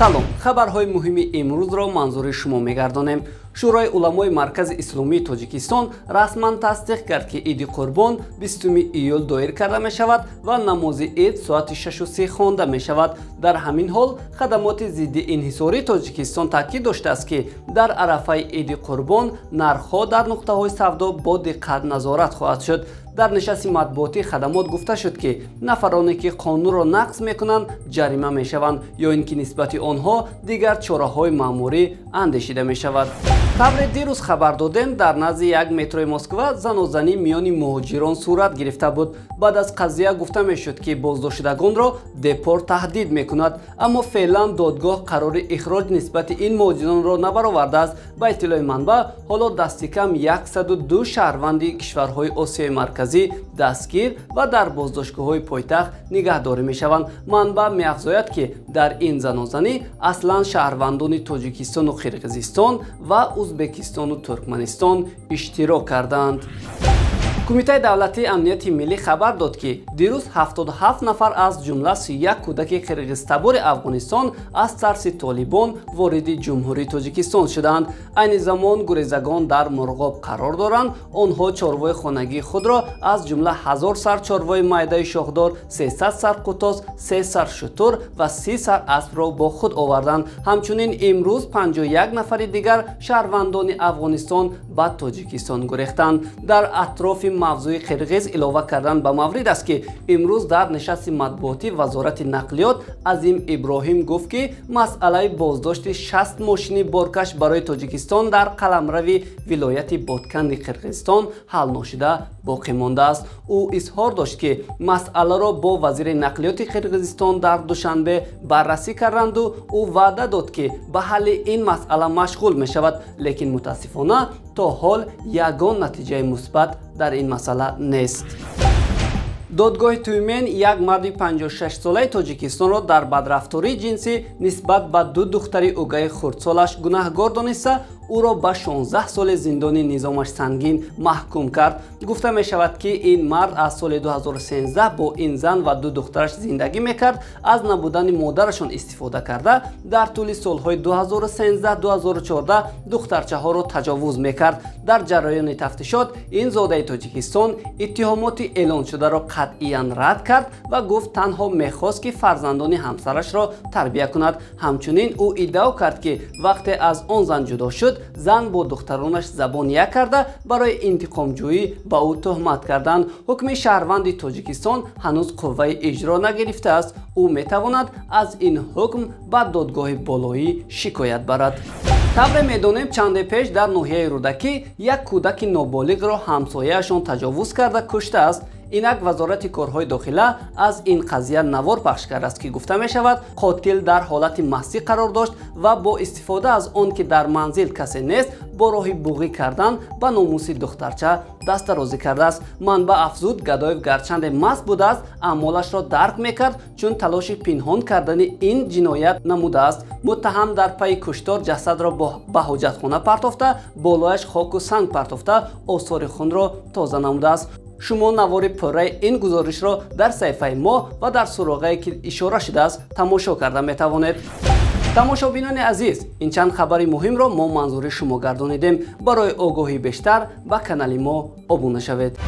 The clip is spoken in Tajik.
Салом, хабарҳои муҳими имрӯзро манзури шумо мегардонем. Шӯрои уламои Маркази Исломии Тоҷикистон расман тасдиқ кард, ки Иди Қурбон 20 июл доир карда мешавад ва намози ид соати 6:30 хонда мешавад. Дар ҳамин ҳол хадамоти зидди инҳисории Тоҷикистон таъкид доштааст, ки дар арафаи Иди Қурбон нархҳо дар нуқтаҳои савдо бо диққат назорат хоҳад шуд. Дар нишасти матбуотии хадамот гуфта шуд, ки нафароне ки қонунро нақз мекунанд, ҷарима мешаванд ё ин ки нисбати онҳо дигар чораҳои маъмурӣ андешида мешавад. Тавре дирӯз хабар додем, дар назди як метрои Москва занозанӣ миёни муҳоҷирон сурат гирифта буд. Баъд аз қазия гуфта мешуд, ки боздоштшудагонро депорт таҳдид мекунад, аммо феълан додгоҳ қарори ихроҷ нисбати ин муҳоҷиронро набаровардааст. Ба иттилои манбаъ, ҳоло дастикам 102 шаҳрванди кишварҳои Осиёи Марказӣ дастгир ва дар боздоштгоҳҳои пойтахт нигаҳдорӣ мешаванд. Манбаъ меафзояд, ки дар ин занозанӣ аслан шаҳрвандони Тоҷикистону Қирғизистон ва Узбекистону Туркманистон иштирок карданд. Кумитаи давлатии амнияти миллӣ хабар дод, ки дирӯз 77 нафар аз ҷумла 31 кӯдаки қирғизтабори Афғонистон аз тарси Толибон вориди Ҷумҳурии Тоҷикистон шуданд. Айни замон гурезагон дар Мурғоб қарор доранд. Онҳо чорвои хонагии худро аз ҷумла 1000 сар чорвои майдаи шохдор, 300 сар қутос, 3 сар шутур ва 30 сар аспро бо худ оварданд. Ҳамчунин имрӯз 51 нафари дигар шаҳрвандони Афғонистон ба Тоҷикистон гурехтанд. Дар атрофи мавзӯи қирғиз илова кардан ба маврид аст, ки имрӯз дар нишасти матбуотӣ Вазорати нақлиёт Азим Иброҳим гуфт, ки масъалаи боздошти 60 мошини боркаш барои Тоҷикистон дар қаламрави вилояти Ботканди Қирғизистон ҳал ношуда боқӣ мондааст. Ӯ изҳор дошт, ки масъаларо бо вазири нақлиёти Қирғизистон дар Душанбе баррасӣ карданду ӯ ваъда дод, ки ба ҳалли ин масъала машғул мешавад, лекин мутаассифона то ҳол ягон натиҷаи мусбат дар ин масъала нест. Додгоҳи Тюмен як марди 56-солаи Тоҷикистонро дар бадрафтории ҷинсӣ нисбат ба ду духтари угаи хурдсолаш гунаҳгор дониста, ӯро ба 16 соли зиндони низомаш сангин маҳкум кард. Гуфта мешавад, ки ин мард аз соли 2013 бо ин зан ва ду духтараш зиндагӣ мекард, аз набудани модарашон истифода карда, дар тӯли солҳои 2013-2014 духтарчаҳоро таҷовуз мекард. Дар ҷараёни тафтишот ин зодаи Тоҷикистон иттиҳомоти эълоншударо қатъиян рад кард ва гуфт, танҳо мехост, ки фарзандони ҳамсарашро тарбия кунад. Ҳамчунин ӯ иддао кард, ки вақте аз он зан ҷудо шуд, зан бо духтаронаш забон як карда, барои интиқомҷӯӣ ба ӯ тӯҳмат карданд. Ҳукми шаҳрванди Тоҷикистон ҳанӯз қувваи иҷро нагирифтааст. Ӯ метавонад аз ин ҳукм ба додгоҳи болоӣ шикоят барад. Тавре медонем, чанде пеш дар ноҳияи Рӯдакӣ як кӯдаки ноболиғро ҳамсояашон таҷовуз карда куштааст. Инак Вазорати корҳои дохила аз ин қазия навор пахш кардааст, ки гуфта мешавад, қотил дар ҳолати мастӣ қарор дошт ва бо истифода аз он ки дар манзил касе нест, бо роҳи буғӣ кардан ба номуси духтарча дастдарозӣ кардааст. Манбаъ афзуд, Гадоев гарчанде маст будааст, аъмолашро дарк мекард, чун талоши пинҳон кардани ин ҷиноят намудааст. Муттаҳам дар пайи куштор ҷасадро ба ҳоҷатхона партофта, болояш хоку санг партофта, осори хунро тоза намудааст. Шумо навори пурраи ин гузоришро дар саҳифаи мо ва дар суроғае ки ишора шудааст тамошо карда метавонед. Тамошобинони азиз, ин чанд хабари муҳимро мо манзури шумо гардонидем. Барои огоҳии бештар ба канали мо обуна шавед.